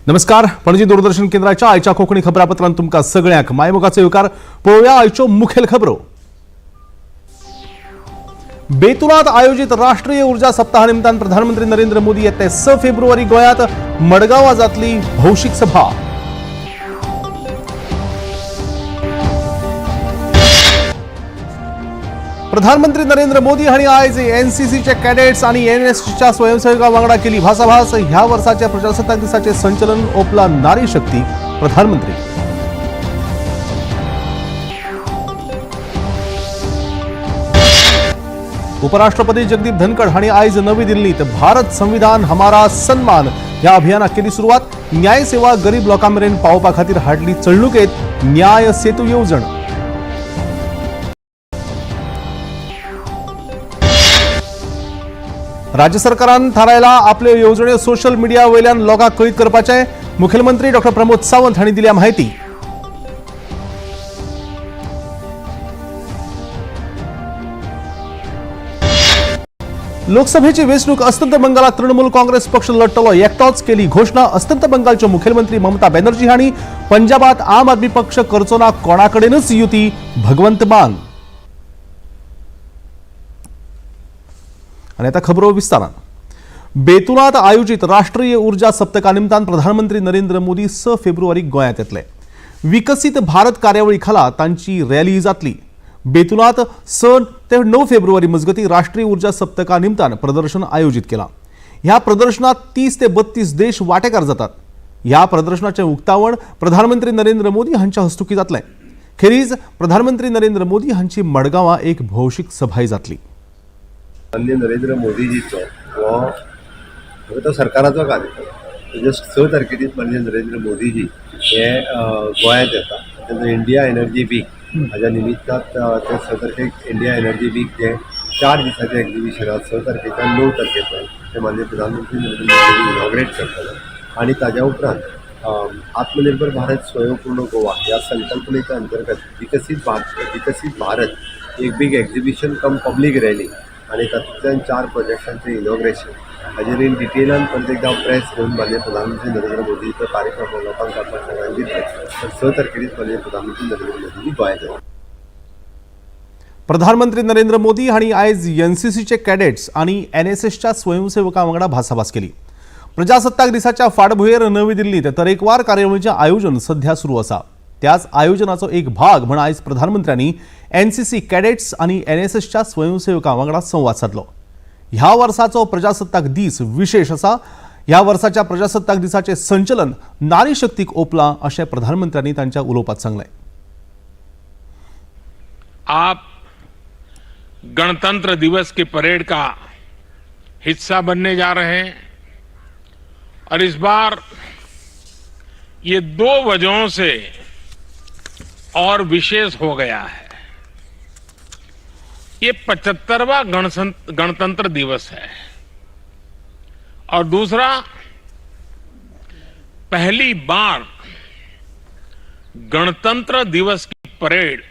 नमस्कार, पणजी दूरदर्शन केंद्राच्या आयच्या कोंकणी खबरापत्रांत तुमकां सगळ्यांक मायमोगाचो येवकार. पळोवया आयच्यो मुखेल खबरो. बेतुलात आयोजित राष्ट्रीय ऊर्जा सप्ताहा निमतान प्रधानमंत्री नरेंद्र मोदी येते 6 फेब्रुवारी गोंयांत मडगांवां जातली भौशीक सभा. प्रधानमंत्री नरेंद्र मोदी हांणी आयज एनसीसीचे कॅडेट्स आणि एनएससीच्या स्वयंसेवकां वांगडा केली भासाभास. ह्या वर्साच्या प्रजासत्ताक दिसाचे संचलन ओपला नारी शक्ती. प्रधानमंत्री. उपराष्ट्रपती जगदीप धनखड हांणी आयज नवी दिल्लीत भारत संविधान हमारा सन्मान ह्या अभियानाक केली सुरवात. न्याय सेवा गरीब लोकां मेरेन पावोवपा खातीर हाडली चलणुकेत न्याय सेतू येवजण. राज्य सरकारान थारायला आपल्यो येवजण्यो सोशल मिडिया वयल्यान लोकांक कळीत करपाचें. मुखेलमंत्री डॉक्टर प्रमोद सावंत हांणी दिल्या म्हायती. लोकसभेची वेंचणूक अस्तंत बंगालात तृणमूल काँग्रेस पक्ष लढटलो एकटोच, केली घोशणा अस्तंत बंगालच्यो मुखेलमंत्री ममता बॅनर्जी हांणी. पंजाबात आम आदमी पक्ष करचो ना कोणाकडेनच युती, भगवंत मान. आणि आता खबरो विस्तारान. बेतुलात आयोजित राष्ट्रीय ऊर्जा सप्तका निमतान प्रधानमंत्री नरेंद्र मोदी 6 फेब्रुवारी गोंयांत येतले. विकसीत भारत कार्यावळी खाला तांची रॅली जातली. बेतुलात 6 ते 9 फेब्रुवारी मजगती राष्ट्रीय ऊर्जा सप्तका निमतान प्रदर्शन आयोजित केलां. ह्या प्रदर्शनात 30 ते 32 देश वांटेकार जातात. ह्या प्रदर्शनाचें उक्तावण प्रधानमंत्री नरेंद्र मोदी हांच्या हस्तुकीं जातलें. खेरीज प्रधानमंत्री नरेंद्र मोदी हांची मडगांवां एक भौशीक सभाय जातली. माननीय नरेंद्र मोदीजीचो हो तो सरकाराचो कार्यक्रम. जस्ट 6 तारखेरीच माननीय नरेंद्र मोदीजी हे गोंयांत येता तेन्ना इंडिया एनर्जी वीक हाज्या निमित्तान ते 6 तारखेक इंडिया एनर्जी वीक जें 4 दिसांचें एग्जिबिशन आसा, 6 तारखेच्यान 9 तारखे पर्यंत ते माननीय प्रधानमंत्री नरेंद्र मोदीजी इनॉग्रेट करतले आनी ताज्या उपरांत आत्मनिर्भर भारत स्वयंपूर्ण गोवा ह्या संकल्पनेच्या अंतर्गत विकसीत भारत एक big exhibition cum public rally आनी तातूंतल्यान 4 प्रोजेक्टांचें इनॉग्रेशन हाजेर इन डिटेलान परत एकदा हांव प्रेस घेवन माननीय प्रधानमंत्री नरेंद्र मोदीचो कार्यक्रम लोकांक काडपाक सगळ्यांक दितले. तर 6 तारखेरीच माननीय प्रधानमंत्री नरेंद्र मोदीजी गोंयांत येता. प्रधानमंत्री नरेंद्र मोदी हांणी आयज एनसीसीचे कॅडेट्स आनी एनएसएसच्या स्वयंसेवकां वांगडा भासाभास केली. प्रजासत्ताक दिसाच्या फाटभुंयेर नवी दिल्लीत तरेकवार कार्यावळींचें आयोजन सध्या सुरू आसा. त्याच आयोजनाचो एक भाग म्हण आयज प्रधानमंत्र्यांनी एनसीसी कॅडेट्स आनी एनएसएसच्या स्वयंसेवकां वांगडा संवाद सादलो. ह्या वर्साचो प्रजासत्ताक दीस विशेष आसा. ह्या वर्साच्या प्रजासत्ताक दिसाचें संचलन नारी शक्तीक ओपलां अशें प्रधानमंत्र्यांनी तांच्या उलोवपांत सांगलें. आप गणतंत्र दिवस की परेड का हिस्सा बनने जा रहे हैं और इस बार ये दो वजहों से और विशेष हो गया है. ये 75वां गणतंत्र दिवस है और दूसरा, पहली बार गणतंत्र दिवस की परेड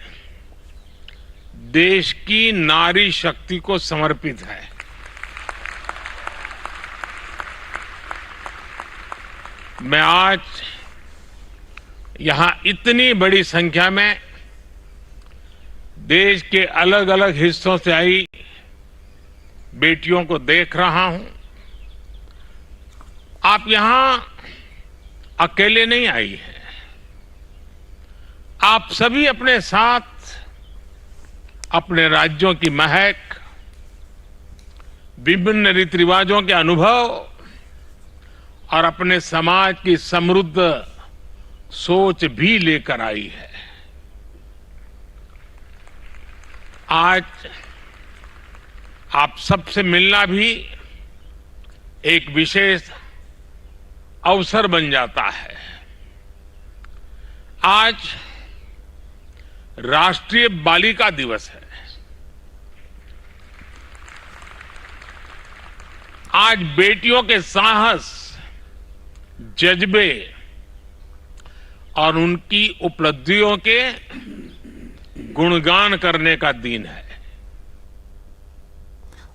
देश की नारी शक्ति को समर्पित है. मैं आज यहां इतनी बड़ी संख्या में देश के अलग अलग हिस्सों से आई बेटियों को देख रहा हूं. आप यहां अकेले नहीं आई हैं. आप सभी अपने साथ अपने राज्यों की महक, विभिन्न रीति रिवाजों के अनुभव और अपने समाज की समृद्ध सोच भी लेकर आई है. आज आप सबसे मिलना भी एक विशेष अवसर बन जाता है. आज राष्ट्रीय बालिका दिवस है. आज बेटियों के साहस, जज्बे और उनकी उपलब्धियों के गुणगान करने का दिन है.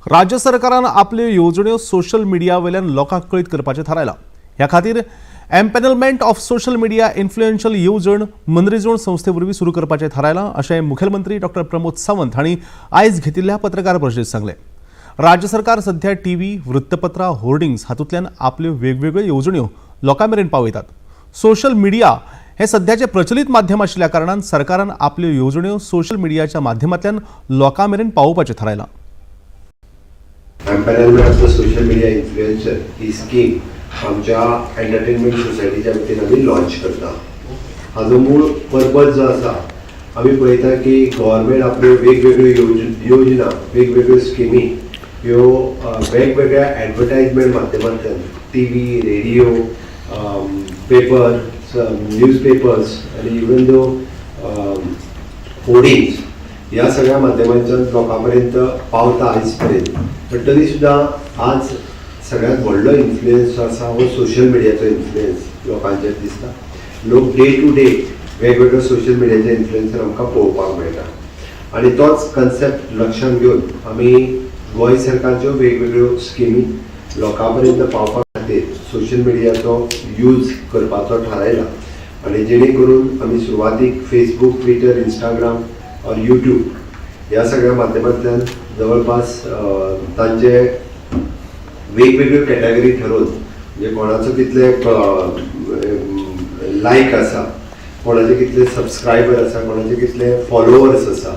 राज्य सरकारान आपल्यो येवजण्यो सोशल मिडिया वयल्यान लोकांक कळीत करपाचें थारायलां. ह्या खातीर Empanelment of social media influential येवजण मनरिजवण संस्थे वरवीं सुरू करपाचें थारायलां अशें मुखेलमंत्री डॉक्टर प्रमोद सावंत हांणी आयज घेतिल्ल्या पत्रकार परिशदेंत सांगलें. राज्य सरकार सध्या टीव्ही, वृत्तपत्रां, होर्डिंग्स हातूंतल्यान आपल्यो वेगवेगळ्यो येवजण्यो लोकां मेरेन पावयतात. सोशल मिडिया हें सध्याचें प्रचलीत माध्यम आशिल्ल्या कारणान सरकारान आपल्यो येवजण्यो सोशल मिडियाच्या माध्यमांतल्यान लोकां मेरेन पावोवपाचें थारायलां. Empanelment of the social media influencer he scheme आमच्या एंटरटेनमेंट सोसायटीच्या वतीन आमी लॉन्च करता. हाजो मूळ पर्पज जो आसा, आमी पळयता की गव्हर्मेंट आपल्यो वेगवेगळ्यो योजना, वेगवेगळ्यो स्किमी ह्यो वेगवेगळ्या एडवर्टायजमेंट माध्यमांतल्यान TV, radio, paper, newspapers आनी इवन दो होर्डिंग्स ह्या सगळ्या माध्यमांच्यान लोकां पर्यंत पावता आयज पर्यंत. पण तरी सुद्दां आज सगळ्यात व्हडलो इन्फ्लुयन्स जो आसा हो सोशल मिडियाचो इन्फ्लुयन्स लोकांचेर दिसता. लोक डे टू डे वेगवेगळे सोशल मिडियाचे इन्फ्लुयन्सर आमकां पळोवपाक मेळटा आनी तोच कन्सेप्ट लक्षांत घेवन आमी गोंय सरकारच्यो वेगवेगळ्यो स्किमी लोकां पर्यंत पावपा खातीर सोशल मिडियाचो यूज करपाचो थारायला आनी जेणे करून आमी सुरवातीक फेसबूक, ट्विटर, इंस्टाग्राम और यूट्यूब ह्या सगळ्या माध्यमांतल्यान जवळपास तांचे वेगवेगळ्यो कॅटेगरी ठरोवन, म्हणजे कोणाचो कितले लायक आसा, कोणाचे कितले सबस्क्रायबर आसा, कोणाचे कितले फॉलोवर्स आसा,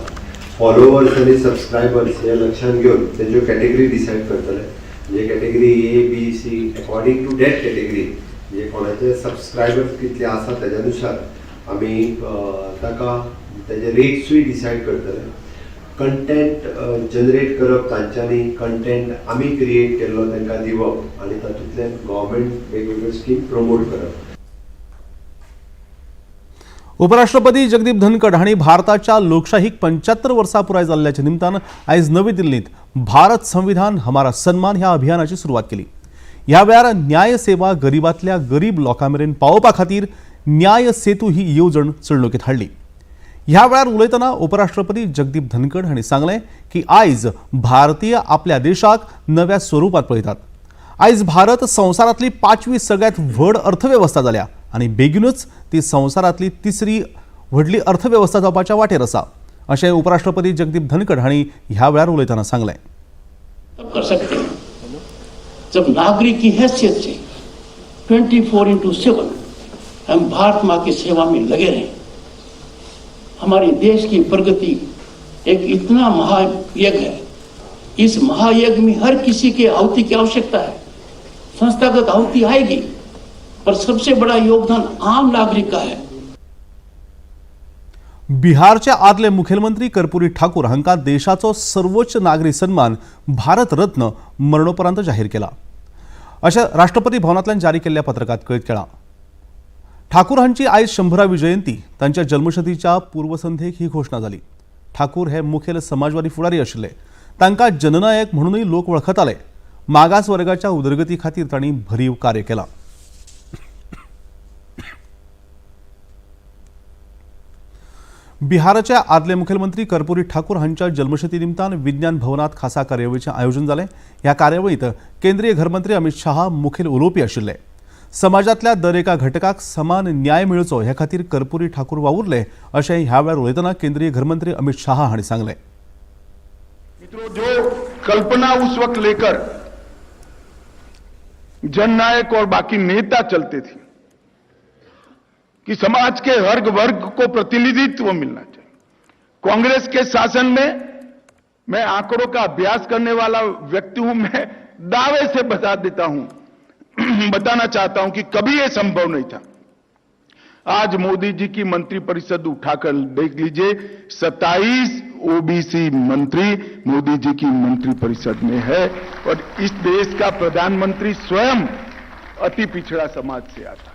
फॉलोवर्स आनी सबस्क्रायबर्स हे लक्षांत घेवन तेंच्यो कॅटेगरी डिसायड करतले. म्हणजे category A, B, C, according to that category, म्हणजे कोणाचे सबस्क्रायबर्स कितले आसा तेज्या नुसार आमी ताका तेजे रेट्सूय डिसायड करतले. कंटेंट जनरेट करप तांच्यांनी, कंटेंट आमी क्रिएट केल्लो तांकां दिवप आनी तातूंतल्यान गव्हर्मेंट वेगवेगळ्यो स्कीम प्रमोट करप. उपराष्ट्रपती जगदीप धनखड हांणी भारताच्या लोकशाहीक 75 वर्सां पुराय जाल्ल्याच्या निमतान आयज नवी दिल्लींत "भारत संविधान हमारा सन्मान" ह्या अभियानाची सुरवात केली. ह्या वेळार न्याय सेवा गरिबांतल्या गरीब लोकां मेरेन पावोवपा खातीर न्याय सेतू ही येवजण चलणुकेत हाडली. ह्या वेळार उलयतना उपराष्ट्रपती जगदीप धनखड हांणी सांगलें की आयज भारतीय आपल्या देशाक नव्या स्वरुपात पळयतात. आयज भारत संवसारांतली पांचवी सगळ्यात व्हड अर्थवेवस्था जाल्या आनी बेगीनूच ती संवसारांतली तिसरी व्हडली अर्थवेवस्था जावपाच्या वाटेर आसा, अशें उपराष्ट्रपती जगदीप धनखड हांणी ह्या वेळार उलयतना सांगलें. तब कर सकते हैं जब नागरिक की हैसियत से 24x7 हम भारत माँ की सेवा में लगे रहें. हमारे देश की प्रगति एक इतना महायज्ञ है. इस महायज्ञ में हर किसी के आहुति की आवश्यकता है. संस्थागत आहुति आएगी, पर सबसे बड़ा योगदान आम नागरिक का है. बिहारचे आदले मुखेलमंत्री कर्पुरी ठाकूर हांकां देशाचो सर्वोच्च नागरी सन्मान भारत रत्न मरणोपरांत जाहीर केला, अशें राष्ट्रपती भवनांतल्यान जारी केल्ल्या पत्रकात कळीत केलां. ठाकूर हांची आयज 100वी जयंती. तांच्या जल्मशतीच्या पूर्वसंध्येक ही घोशणा जाली. ठाकूर हे मुखेल समाजवादी फुडारी आशिल्ले. तांकां जननायक म्हणूनय लोक वळखताले. मागास वर्गाच्या उदरगती खातीर तांणी भरीव कार्य केलां. बिहाराचे आदले मुखेलमंत्री कर्पुरी ठाकूर हांच्या जल्मशती निमतान विज्ञान भवनात खासा कार्यावळीचें आयोजन जालें. ह्या कार्यावळींत केंद्रीय घरमंत्री अमित शहा मुखेल उलोवपी आशिल्ले. समाजांतल्या दर एका घटकाक समान न्याय मेळचो हे खातीर कर्पुरी ठाकूर वावुरले, अशें ह्या वेळार उलयतना केंद्रीय घरमंत्री अमित शहा हांणी सांगलें. मित्रों, जो कल्पना उस वक्त लेकर जननायक और बाकी नेता चलते थे कि समाज के हर वर्ग को प्रतिनिधित्व मिलना चाहिए, कांग्रेस के शासन में, मैं आंकड़ों का अभ्यास करने वाला व्यक्ति हूं, मैं दावे से बता देता हूं, बताना चाहता हूं कि कभी यह संभव नहीं था. आज मोदी जी की मंत्रिपरिषद उठाकर देख लीजिए, 27 ओबीसी मंत्री मोदी जी की मंत्रिपरिषद में है और इस देश का प्रधानमंत्री स्वयं अति पिछड़ा समाज से आता है.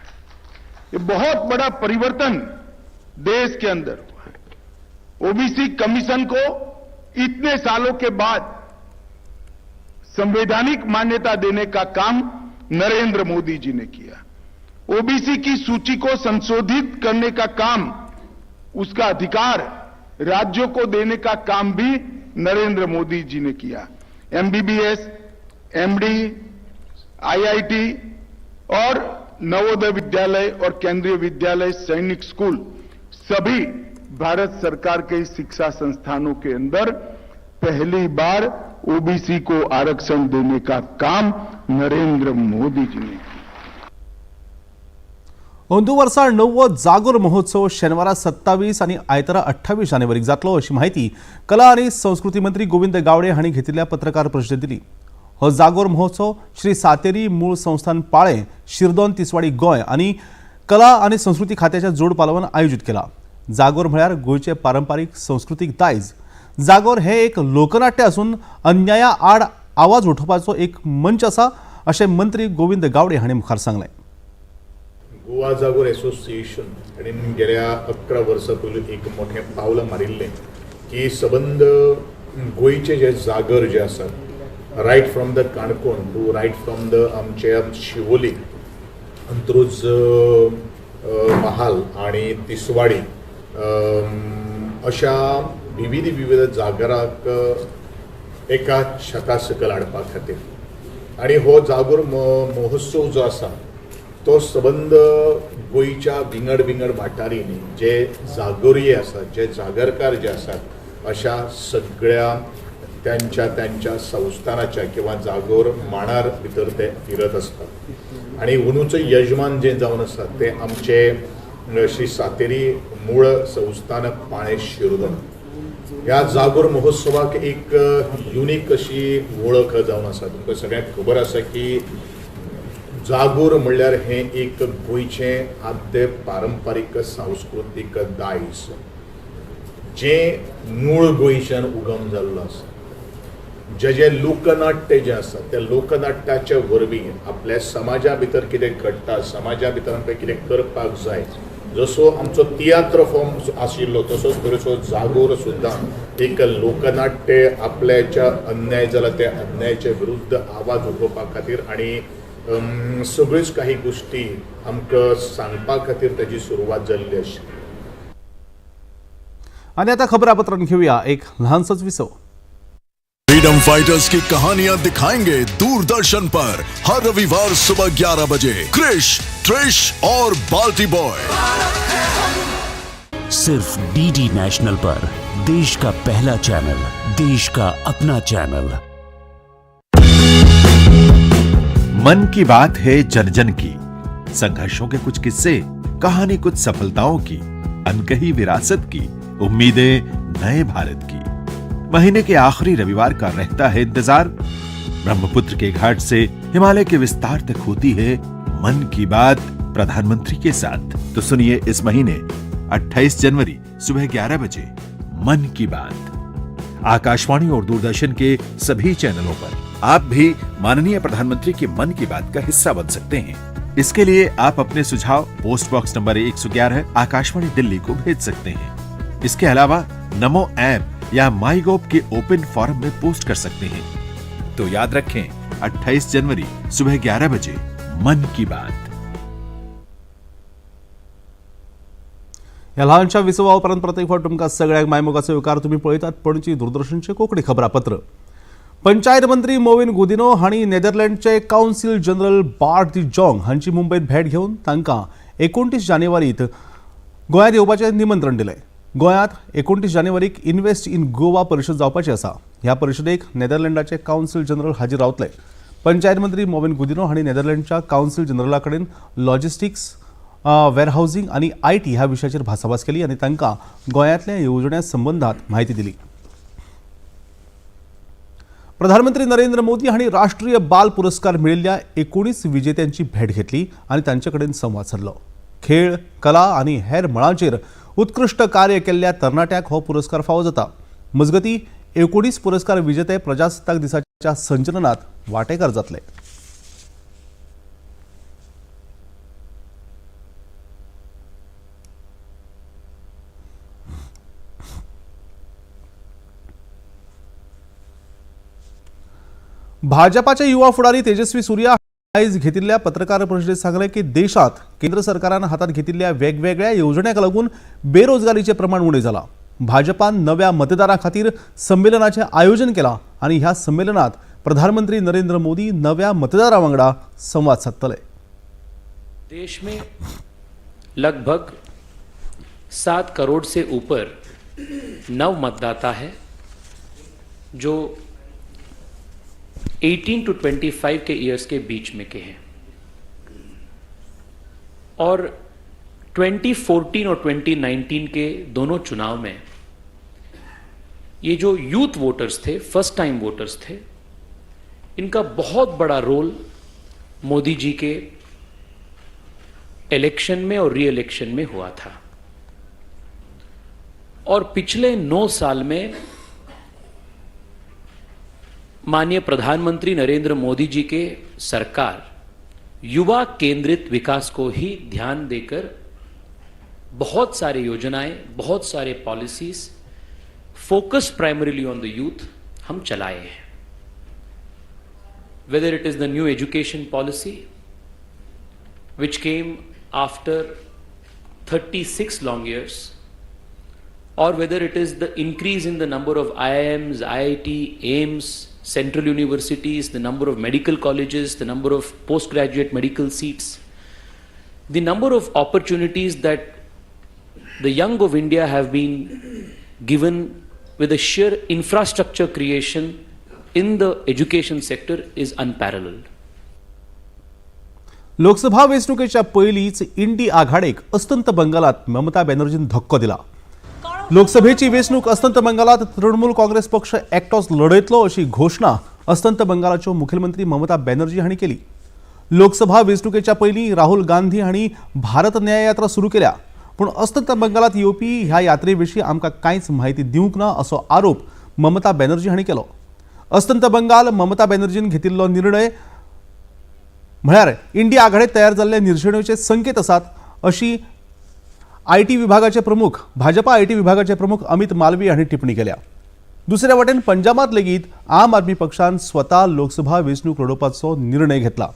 ये बहुत बड़ा परिवर्तन देश के अंदर हुआ है. ओबीसी कमीशन को इतने सालों के बाद संवैधानिक मान्यता देने का काम नरेंद्र मोदी जी ने किया. ओबीसी की सूची को संशोधित करने का काम, उसका अधिकार राज्यों को देने का काम भी नरेंद्र मोदी जी ने किया. एमबीबीएस, एमडी, आईआईटी और नवोदय विद्यालय और केंद्रीय विद्यालय, सैनिक स्कूल, सभी भारत सरकार के शिक्षा संस्थानों के अंदर पहली बार ओबीसी को आरक्षण देने का काम नरेंद्र मोदी जी ने किया। अंदू वर्सा णववो जागोर महोत्सव शेनवारा 27 आनी आयतारा 28 जानेवारीक जातलो अशी म्हायती कला आनी संस्कृती मंत्री गोविंद गावडे हांणी घेतिल्ल्या पत्रकार परिशदेंत दिली. हो जागोर महोत्सव श्री सातेरी मूळ संस्थान पाळें, शिरदोन, तिसवाडी, गोंय आनी कला आनी संस्कृती खात्याच्या जोड पालवान आयोजीत केला. जागोर म्हळ्यार गोंयचें पारंपारीक संस्कृतीक दायज. जागोर हें एक लोकनाट्य आसून अन्याया आड आवाज उठोवपाचो एक मंच आसा अशें मंत्री गोविंद गावडे हांणी मुखार सांगलें. गोवा जागोर एसोसिएशन हाणें गेल्या 11 वर्सां पयलीं एक मोठें पावल मारिल्लें की सबंद गोंयचे जे जागर जे आसात, right from the Canacona to right from the आमच्या शिवोली, अंत्रुज महाल आनी तिसवाडी अशा विविध विविध जागराक एका छता सकयल हाडपा खातीर. आनी हो जागोर महोत्सव जो आसा तो सबंद गोंयच्या विंगड विंगड वाठारांनी जे जागोरिये आसात, जे जागरकार जे आसात, अशा सगळ्या त्यांच्या त्यांच्या संस्थानाच्या किंवा जागोर माणार भितर ते फिरत आसतात. आनी अंदूचो यजमान जे जावन आसा ते आमचे श्री सातेरी मूळ संस्थान पाळें शिरदोन. ह्या जागोर महोत्सवाक एक युनीक अशी वळख जावन आसा. तुमकां सगळ्यांक खबर आसा की जागोर म्हणल्यार हें एक गोंयचें आद्य पारंपारीक सांस्कृतीक दायज जें मूळ गोंयच्यान उगम जाल्लो आसा. जे जे लोकनाट्य जें आसा त्या लोकनाट्याच्या वरवीं आपल्या समाजा भितर कितें घडटा, समाजा भितर आमकां कितें करपाक जाय, जसो आमचो तियात्र फॉर्म आशिल्लो तसोच तरेचो जागोर सुद्दां एक लोकनाट्य आपल्याच्या अन्याय जाला त्या अन्यायाच्या विरुद्ध आवाज उठोवपा खातीर आनी सगळ्योच काही गोष्टी आमकां सांगपा खातीर ताजी सुरवात जाल्ली आशिल्ली. आनी आतां खबरापत्रान घेवया एक ल्हानसोच विसव. फ्रीडम फाइटर्स की कहानियां दिखाएंगे दूरदर्शन पर हर रविवार सुबह 11 बजे क्रिश, ट्रिश और बाल्टी बॉय. सिर्फ डीडी नेशनल पर देश का पहला चैनल, देश का अपना चैनल. मन की बात है जन जन की, संघर्षों के कुछ किस्से, कहानी कुछ सफलताओं की, अनकही विरासत की, उम्मीदें नए भारत की. महीने के आखिरी रविवार का रहता है इंतजार. ब्रह्मपुत्र के घाट से हिमालय के विस्तार तक होती है मन की बात प्रधानमंत्री के साथ. तो सुनिए इस महीने 28 जनवरी सुबह 11 बजे मन की बात, आकाशवाणी और दूरदर्शन के सभी चैनलों पर. आप भी माननीय प्रधानमंत्री की मन की बात का हिस्सा बन सकते हैं. इसके लिए आप अपने सुझाव post box number 111, Akashvani Delhi को भेज सकते हैं. इसके अलावा नमो ऐप या माई गोव के ओपन फोरम में पोस्ट कर सकते हैं. तो याद रखें, 28 जनवरी सुबह 11 बजे मन की बात. ह्या ल्हानशा विसवा उपरांत परत एक फावट तुमकां सगळ्यांक मायमोगाचो येवकार. तुमी पळयतात पणजी दूरदर्शनचें कोंकणी खबरापत्र. पंचायत मंत्री मोविन गुदिनो हांणी नेदरलँडचे कावन्सिल जनरल बार्ट दी जॉंग हांची मुंबयत भेट घेवन तांकां 29 जानेवारीत गोंयांत येवपाचें निमंत्रण दिलें. गोंयांत 29 जानेवारीक इन्व्हेस्ट इन गोवा परिशद जावपाची आसा. ह्या परिशदेक नेदरलँडाचे कावन्सिल जनरल हाजीर रावतले. पंचायत मंत्री मोविन गुदिनो हांणी नेदरलँडच्या कावन्सिल जनरला कडेन लॉजिस्टिक्स, वेअरहावसिंग आनी IT ह्या विशयाचेर भासाभास केली आनी तांकां गोंयांतल्या येवजण्यां संबंदांत म्हायती दिली. प्रधानमंत्री नरेंद्र मोदी हांणी राष्ट्रीय बाल पुरस्कार मेळिल्ल्या 19 विजेत्यांची भेट घेतली आनी तांचे कडेन संवाद सादलो. खेळ, कला आनी हेर मळांचेर उत्कृश्ट कार्य केल्ल्या तरणाट्यांक हो पुरस्कार फावो जाता. मजगतीं, 19 पुरस्कार विजेते प्रजासत्ताक दिसाच्या संचलनात वांटेकार जातले. भाजपाचे युवा फुडारी तेजस्वी सूर्या आयज घेतिल्ल्या पत्रकार परिशदेत सांगलें की देशांत केंद्र सरकारान हातांत घेतिल्ल्या वेगवेगळ्या येवजण्यांक लागून बेरोजगारीचें प्रमाण उणें जालां. भाजपान नव्या मतदारां खातीर संमेलनाचें आयोजन केलां आनी ह्या संमेलनात प्रधानमंत्री नरेंद्र मोदी नव्या मतदारां वांगडा संवाद सादतले. देश में लगभग 7 करोड़ से ऊपर नव मतदाता है जो 18 टू 25 के इयर्स के बीच में के हैं और 2014 और 2019 के दोनों चुनाव में ये जो यूथ वोटर्स थे, फर्स्ट टाइम वोटर्स थे, इनका बहुत बड़ा role Modi ji K election में और री इलेक्शन में हुआ था। और पिछले 9 साल में माननीय प्रधानमंत्री नरेंद्र मोदी जी के सरकार युवा केंद्रित विकास को ही ध्यान देकर बहुत सारे योजनाएं, बहुत सारे policies focus primarily on the youth हम चलाए हैं। Whether it is the new education policy which came after 36 long years, or whether it is the increase in the number of IIMs, IIT, AIIMS, central universities, the number of medical colleges, the number of postgraduate medical seats, the number of opportunities that the young of India have been given with the sheer infrastructure creation in the education sector is unparalleled. Lok Sabha वेंचणुकेच्या पयलींच इंडी आघाडेक अस्तंत बंगालात ममता बॅनर्जीन धक्को दिला। लोकसभेची वेंचणूक अस्तंत बंगालात तृणमूल काँग्रेस पक्ष एकटोच लढयतलो अशी घोशणा अस्तंत बंगालाच्यो मुखेलमंत्री ममता बॅनर्जी हांणी केली। लोकसभा वेंचणुकेच्या पयलीं राहुल गांधी हांणी भारत न्याय यात्रा सुरू केल्या, पूण अस्तंत बंगालात येवपी ह्या यात्रे विशीं आमकां कांयच म्हायती दिवंक ना असो आरोप ममता बॅनर्जी हांणी केलो। अस्तंत बंगाल ममता बॅनर्जीन घेतिल्लो निर्णय म्हळ्यार इंडिया आघाडीत तयार जाल्ले निर्शेणेचे संकेत आसात अशी IT विभागाचे प्रमुख भाजपा IT विभागाचे प्रमुख अमित मालवीय हांणी टिप्पणी केल्या। दुसऱ्या वटेन पंजाबात लेगीत आम आदमी पक्षान स्वता लोकसभा वेंचणूक लढोवपाचो निर्णय घेतला।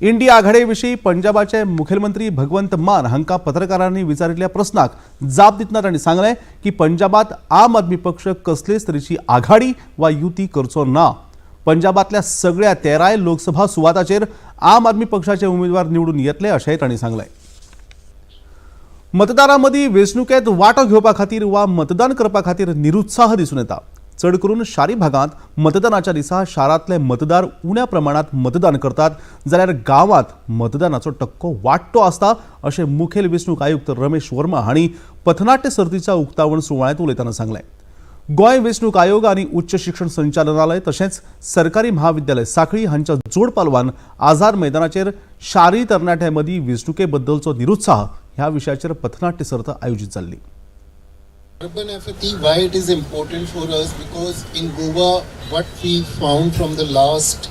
इंडिया आघाडे विशीं पंजाबाचे मुखेलमंत्री भगवंत मान हांकां पत्रकारांनी विचारिल्ल्या प्रस्नाक जाप दितना तांणी सांगलें की पंजाबात आम आदमी पक्ष कसलेच तरेची आघाडी वा युती करचो ना। पंजाबातल्या सगळ्या 13 लोकसभा सुवाताचेर आम आदमी पक्षाचे उमेदवार निवडून येतले अशेंय तांणी सांगलें। मतदारां मदीं वेंचणुकेंत वांटो घेवपा खातीर वा मतदान करपा खातीर निरुत्साह दिसून येता। चड करून शारी भागांत मतदानाच्या दिसा शारांतले मतदार उण्या प्रमाणांत मतदान करतात, जाल्यार गांवांत मतदानाचो टक्को वाडटो आसता अशें मुखेल वेंचणूक आयुक्त रमेश वर्मा हांणी पथनाट्य सर्तीच्या उक्तावण सुवाळ्यांत उलयतना सांगलें। गोंय वेंचणूक आयोग आनी उच्च शिक्षण संचालनालय तशेंच सरकारी म्हाविद्यालय साखळी हांच्या जोड पालवान आझाद मैदानाचेर शारी तरणाट्यां मदीं वेंचणुके बद्दलचो निरुत्साह ह्या विशयाचेर पथनाट्य सर्त आयोजीत जाल्ली। Urban apathy, why it is important for us? Because in Goa, what we found from the last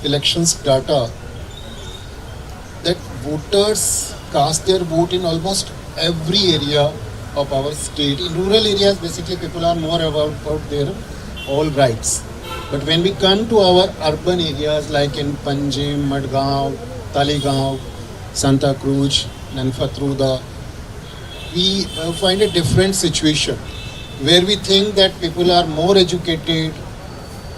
elections data, that voters cast their vote in almost every area of our state. In rural areas, basically people are more about their all rights. But when we come to our urban areas like in Panjim, Madgaon, Taleigao, Santa Cruz, and Fatorda, we find a different situation where we think that people are more educated,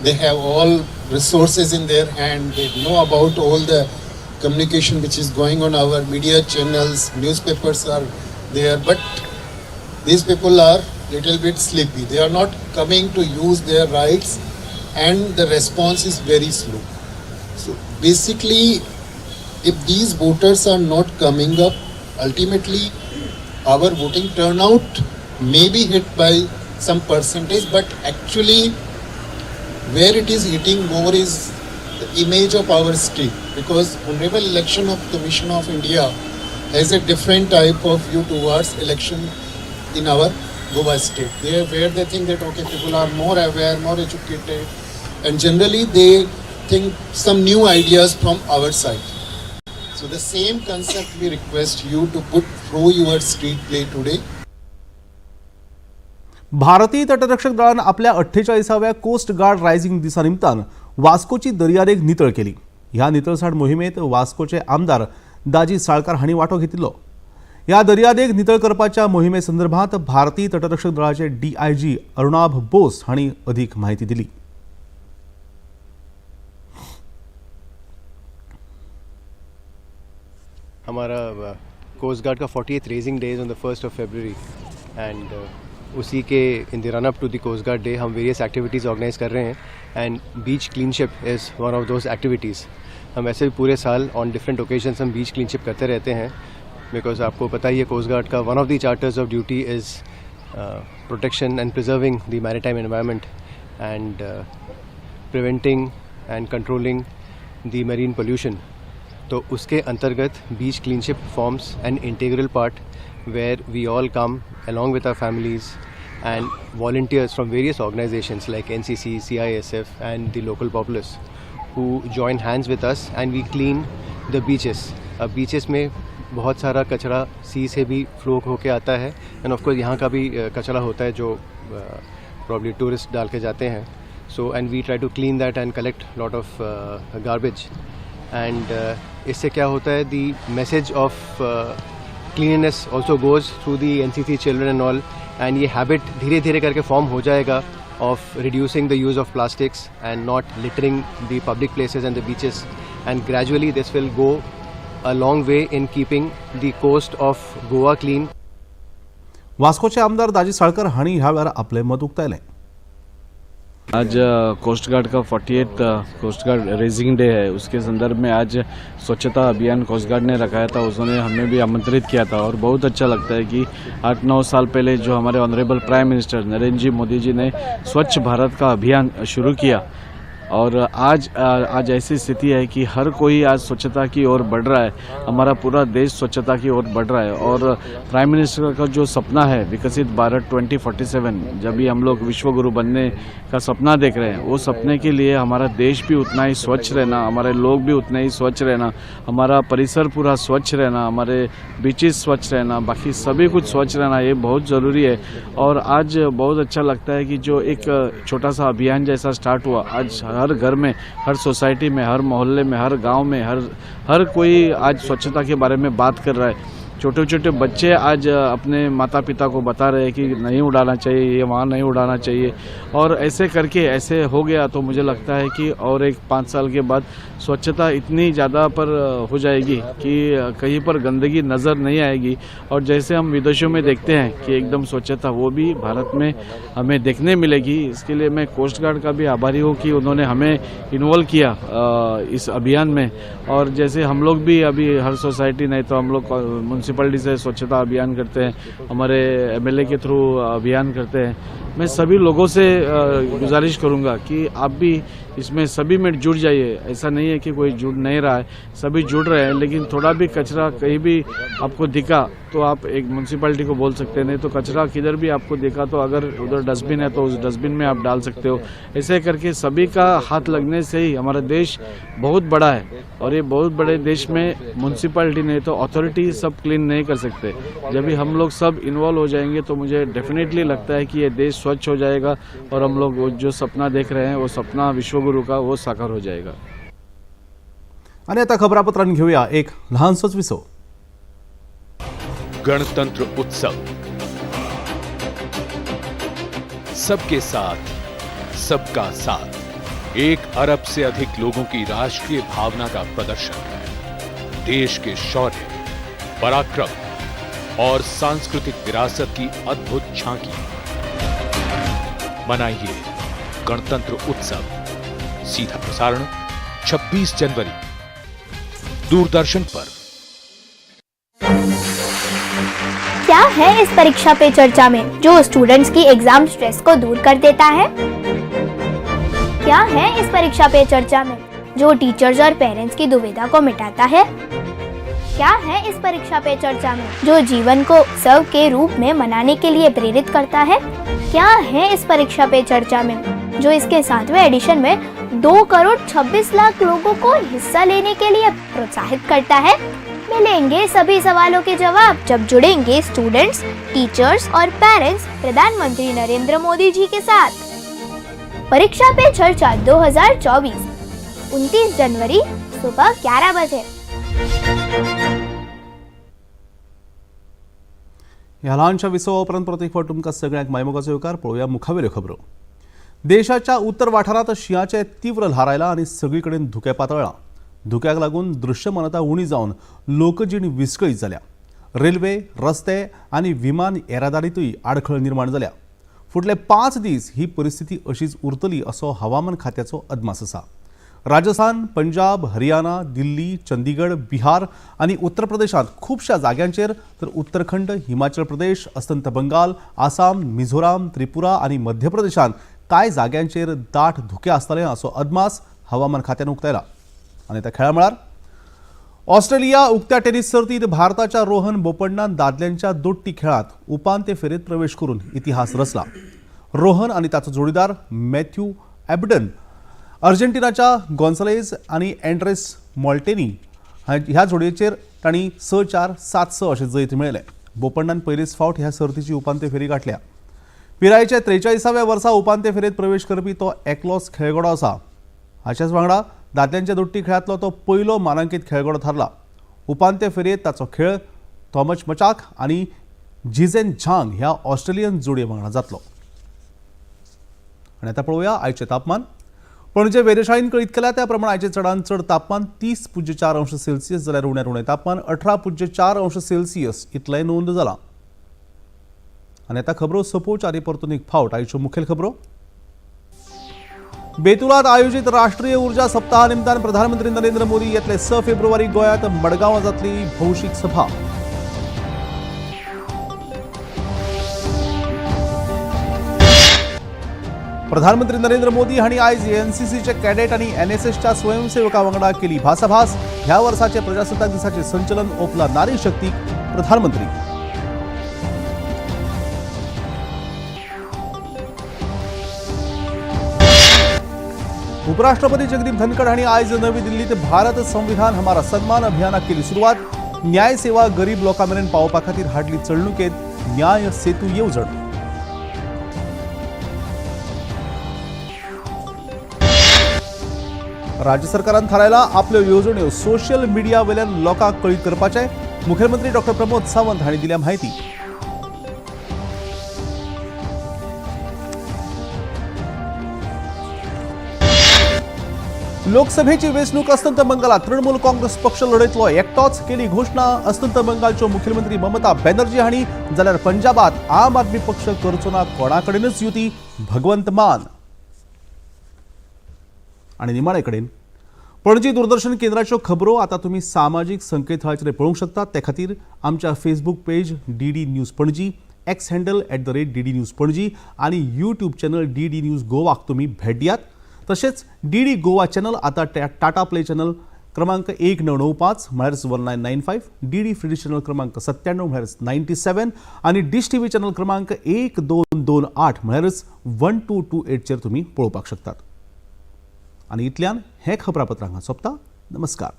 they have all resources in their hand, they know about all the communication which is going on, our media channels, newspapers are there, but these people are little bit sleepy. They are not coming to use their rights and the response is very slow. So basically, if these voters are not coming up, ultimately our voting turnout may be hit by some percentage, but actually where it is hitting more is the image of our state, because Honorable Election of Commission of India has a different type of view towards election in our Goa state. There where they think that okay, people are more aware, more educated, and generally they think some new ideas from our side. So the same concept we request you to put through your street play today. भारतीय तटरक्षक दळान आपल्या 48व्या coast guard rising दिसा निमतान वास्कोची दर्यादेग नितळ केली। ह्या नितळसाण मोहिमेत वास्कोचे आमदार दाजी साळकार हांणी वांटो घेतिल्लो। ह्या दर्यादेग नितळ करपाच्या मोहिमे संदर्भात भारतीय तटरक्षक दळाचे डीआयजी अरुणाभ बोस हांणी अधिक म्हायती दिली। हमारा कोस्ट गार्ड का 40th Raising Day on the 1st of February and उसी के in the run up to the Coast Guard Day हम वेरियस एक्टिविटीज़ ऑर्गेनाइज कर रहे हैं and beach cleanship is one of those activities. हम वैसे भी पूरे साल ऑन डिफरेंट ओकेजन्स हम बीच क्लीनशिप करते रहते हैं, because आपको पता ही है, कोस्ट गार्ड का one of the charters of duty is protection and preserving the maritime environment and preventing and controlling the marine pollution. तो उसके अंतर्गत beach cleanship forms an integral part, where we all come along with our families and volunteers from various organizations like NCC, CISF and the local populace who join hands with us and we clean the beaches. अब beaches में बहुत सारा कचरा C से भी flow होके आता है end of course यहाँ का भी कचरा होता है, जो प्रॉब्ली टूरिस्ट डाल के जाते हैं. So and we try to clean that and collect lot of garbage and इससे क्या होता है, the message of cleanliness also goes through the NCC children and all, and ये हैबिट धीरे धीरे करके फॉर्म हो जाएगा of reducing the use of plastics and not littering the public places and the beaches, and gradually this will go a long way in keeping the coast of Goa clean. वास्कोचे आमदार दाजी साळकर हांणी ह्या वेळार आपलें मत उक्तायलें. आज कोस्ट गार्ड का 40th Coast Guard Raising Day है. उसके संदर्भ में आज स्वच्छता अभियान कोस्ट गार्ड ने रखाया था. उन्होंने हमें भी आमंत्रित किया था और बहुत अच्छा लगता है कि 8-9 साल पहले जो हमारे ऑनरेबल प्राइम मिनिस्टर नरेंद्र जी मोदी जी ने स्वच्छ भारत का अभियान शुरू किया और आज आज ऐसी स्थिति है कि हर कोई आज स्वच्छता की ओर बढ़ रहा है. हमारा पूरा देश स्वच्छता की ओर बढ़ रहा है और प्राइम मिनिस्टर का जो सपना है, विकसित भारत 2047, जब भी हम लोग विश्व गुरु बनने का सपना देख रहे हैं, वो सपने के लिए हमारा देश भी उतना ही स्वच्छ रहना, हमारे लोग भी उतने ही स्वच्छ रहना, हमारा परिसर पूरा स्वच्छ रहना, हमारे बीचेस स्वच्छ रहना, बाकी सभी कुछ स्वच्छ रहना, ये बहुत ज़रूरी है. और आज बहुत अच्छा लगता है कि जो एक छोटा सा अभियान जैसा स्टार्ट हुआ, आज हर घर में, हर सोसाइटी में, हर मोहल्ले में, हर गांव में, हर हर कोई आज स्वच्छता के बारे में बात कर रहा है. छोटे छोटे बच्चे आज अपने माता पिता को बता रहे हैं कि नहीं उड़ाना चाहिए ये, वहाँ नहीं उड़ाना चाहिए. और ऐसे करके ऐसे हो गया तो मुझे लगता है कि और एक 5 साल के बाद स्वच्छता इतनी ज़्यादा पर हो जाएगी कि कहीं पर गंदगी नज़र नहीं आएगी. और जैसे हम विदेशों में देखते हैं कि एकदम स्वच्छता, वो भी भारत में हमें देखने मिलेगी. इसके लिए मैं कोस्ट गार्ड का भी आभारी हूँ कि उन्होंने हमें इन्वॉल्व किया इस अभियान में. और जैसे हम लोग भी अभी हर सोसाइटी नहीं तो हम लोग म्यूनसिपैलिटी से स्वच्छता अभियान करते हैं, हमारे एमएलए के थ्रू अभियान करते हैं. मैं सभी लोगों से गुजारिश करूंगा कि आप भी इसमें सभी में जुड़ जाइए. ऐसा नहीं है कि कोई जुड़ नहीं रहा है, सभी जुड़ रहे हैं. लेकिन थोड़ा भी कचरा कहीं भी आपको दिखा तो आप एक म्यूनसिपैलिटी को बोल सकते हैं, नहीं तो कचरा किधर भी आपको दिखा तो अगर उधर डस्टबिन है तो उस डस्टबिन में आप डाल सकते हो. ऐसे करके सभी का हाथ लगने से ही, हमारा देश बहुत बड़ा है और ये बहुत बड़े देश में म्यूनसिपैलिटी नहीं तो अथॉरिटी सब क्लीन नहीं कर सकते. जब भी हम लोग सब इन्वॉल्व हो जाएंगे तो मुझे डेफिनेटली लगता है कि ये देश स्वच्छ हो जाएगा और हम लोग वो जो सपना देख रहे हैं, वो सपना विश्वगुरु का, वो साकार हो जाएगा. आनी आतां खबरापत्रान घेवया एक ल्हानसोच विसव. गणतंत्र उत्सव, सबके साथ, सबका साथ. 1 अरब से अधिक लोगों की राष्ट्रीय भावना का प्रदर्शन, देश के शौर्य, पराक्रम और सांस्कृतिक विरासत की अद्भुत झांकी. मनाइए गणतंत्र उत्सव. सीधा प्रसारण 26 जनवरी, दूरदर्शन पर. क्या है इस परीक्षा पे चर्चा में जो स्टूडेंट्स की एग्जाम स्ट्रेस को दूर कर देता है? क्या है इस परीक्षा पे चर्चा में जो टीचर्स और पेरेंट्स की दुविधा को मिटाता है? क्या है इस परीक्षा पे चर्चा में जो जीवन को उत्सव के रूप में मनाने के लिए प्रेरित करता है? क्या है इस परीक्षा पे चर्चा में जो इसके सातवें एडिशन में 2 करोड़ 26 लाख लोगों को हिस्सा लेने के लिए प्रोत्साहित करता है? मिलेंगे सभी सवालों के जवाब जब जुड़ेंगे स्टूडेंट्स, टीचर्स और पेरेंट्स प्रधानमंत्री नरेंद्र मोदी जी के साथ. परीक्षा पे चर्चा 2024, 29 जनवरी, सुबह 11 बजे. ह्या ल्हानशा विसवा उपरांत परत एक फावट तुमकां सगळ्यांक मायमोगाचो येवकार. पळोवया मुखावेल्यो खबरो. देशाच्या उत्तर वाठारांत शिंयाचें तीव्र ल्हार आयलां आनी सगळी कडेन धुकें पातळ्ळां. धुक्याक लागून दृश्यमानता उणी जावन लोकजीण विस्कळीत जाल्या. रेल्वे, रस्ते आनी विमान येरादारीतूय आडखळ निर्माण जाल्या. फुडले 5 दीस ही परिस्थिती अशीच उरतली असो हवामान खात्याचो अदमास आसा. राजस्थान, पंजाब, हरियाणा, दिल्ली, चंदीगड, बिहार आनी उत्तर प्रदेशांत खुबश्या जाग्यांचेर तर उत्तराखंड, हिमाचल प्रदेश, अस्तंत बंगाल, आसाम, मिझोराम, त्रिपुरा आनी मध्य प्रदेशांत कांय जाग्यांचेर दाट धुकें आसतलें असो अदमास हवामान खात्यान उक्तायला. आनी त्या खेळा मळार ऑस्ट्रेलिया उक्त्या टेनिस सर्तीत भारताच्या रोहन बोपण्णान दादल्यांच्या दोट्टी खेळांत उपांत्य फेरयेंत प्रवेश करून इतिहास रचला. रोहन आनी ताचो जोडीदार मॅथ्यू एबडन अर्जेंटिनाच्या गोन्सालेज आनी एंड्रेस मॉल्टेनी ह्या जोडयेचेर तांणी 6-4, 7-6 अशें जैत मेळयलें. बोपण्णान पयलीच फावट ह्या सर्तीची उपांत्य फेरी गाठल्या. पिरायेच्या 43व्या वर्सा उपांत्य फेरयेंत प्रवेश करपी तो एकलोच खेळगडो आसा. हाच्याच वांगडा दादल्यांच्या दोट्टी खेळांतलो तो पयलो मानांकीत खेळगडो थारला. उपांत्य फेरयेंत ताचो खेळ थॉमस मचाक आनी जिझेन झांग ह्या ऑस्ट्रेलियन जोडये वांगडा जातलो. आनी आतां पळोवया आयचें तापमान. पणजे वेधशाळेन कळीत केल्या त्या प्रमाण आयचें चडांत चड तापमान 30.4 अंश सेल्सियस जाल्यार उण्यांत उणें तापमान 18.4 अंश सेल्सियस इतलें नोंद जालां. आनी आतां खबरो सोंपोवच्या आदी परतून एक फावट आयच्यो मुखेल खबरो. बेतुलात आयोजित राष्ट्रीय ऊर्जा सप्ताहा निमतान प्रधानमंत्री नरेंद्र मोदी येतले 6 फेब्रुवारी गोंयांत मडगांवां जातली भौशीक सभा. प्रधानमंत्री नरेंद्र मोदी हांणी आयज एनसीसीचे कॅडेट आनी एनएसएसच्या स्वयंसेवकां वांगडा केली भासाभास. ह्या वर्साचे प्रजासत्ताक दिसाचे संचलन ओपला नारी शक्तीक प्रधानमंत्री. उपराष्ट्रपती जगदीप धनखड हांणी आयज नवी दिल्लीत भारत संविधान हमारा सन्मान अभियानाक केली सुरवात. न्याय सेवा गरीब लोकां मेरेन पावोवपा खातीर हाडली चलणुकेंत न्याय सेतू येवजण. राज्य सरकारान थारायला आपल्यो येवजण्यो सोशल मिडिया वयल्यान लोकांक कळीत करपाचें. मुखेलमंत्री डॉक्टर प्रमोद सावंत हांणी दिल्या म्हायती. लोकसभेची वेंचणूक अस्तंत बंगालात तृणमूल काँग्रेस पक्ष लढयतलो एकटोच केली घोशणा. अस्तंत बंगालच्यो मुखेलमंत्री ममता बॅनर्जी हांणी, जाल्यार पंजाबात आम आदमी पक्ष करचो ना कोणा कडेनच युती, भगवंत मान. आनी निमाणे कडेन पणजी दूरदर्शन केंद्राच्यो खबरो आतां तुमी सामाजीक संकेतथळाचेर पळोवंक शकतात. ते खातीर आमच्या Facebook page DD news Panaji, X handle @DD news Panaji आनी यूट्यूब चॅनल डीडी न्यूज गोवाक तुमी भेट दियात. तशेंच डीडी गोवा चॅनल आतां टाटा प्ले चॅनल क्रमांक 1995 म्हळ्यारच 1995, डीडी फ्री चॅनल क्रमांक 97 म्हळ्यारच 97 आनी डिश टीव्ही चॅनल क्रमांक 1228 म्हळ्यारच 1228चेर तुमी पळोवपाक शकतात. आनी इतल्यान हें खबरापत्र हांगा सोंपता. नमस्कार.